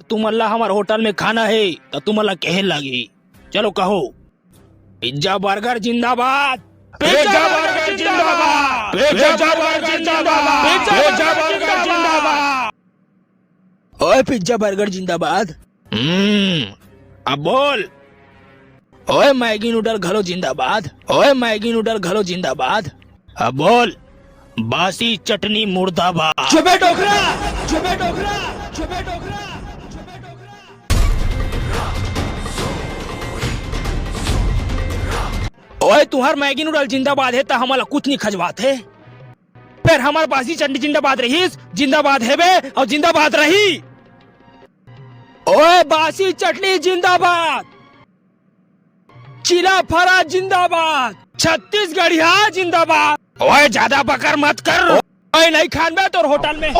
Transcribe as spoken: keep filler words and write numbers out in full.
तुमन ला हमर होटल में खाना हे, त तुमन ला कहे लागही। चलो कहो, पिज्जा बर्गर जिंदाबाद। पिज्जा बर्गर जिंदाबाद। पिज्जा बर्गर जिंदाबाद। पिज्जा बर्गर जिंदाबाद। ओए पिज्जा बर्गर जिंदाबाद। हम्म, अब बोल। ओए मैगी नूडल घलो जिंदाबाद। ओए मैगी नूडल घलो जिंदाबाद। अब बोल, बासी चटनी मुर्दाबाद। चुपे डोकरा, चुपे डोकरा, चुपे डोकरा। ओए, तुंहर मैगी नूडल जिंदाबाद हे, त हमला कुछ नहीं खजवात हे। फेर हमर बासी चटनी जिंदाबाद रहिस, जिंदाबाद हेबे अउ जिंदाबाद रही। ओए, बासी चटनी जिंदाबाद, चीला फरा जिंदाबाद, छत्तीसगढ़िया जिंदाबाद। ओए, ज्यादा बकर मत कर। ओए, नहीं खान बे तोर होटल में।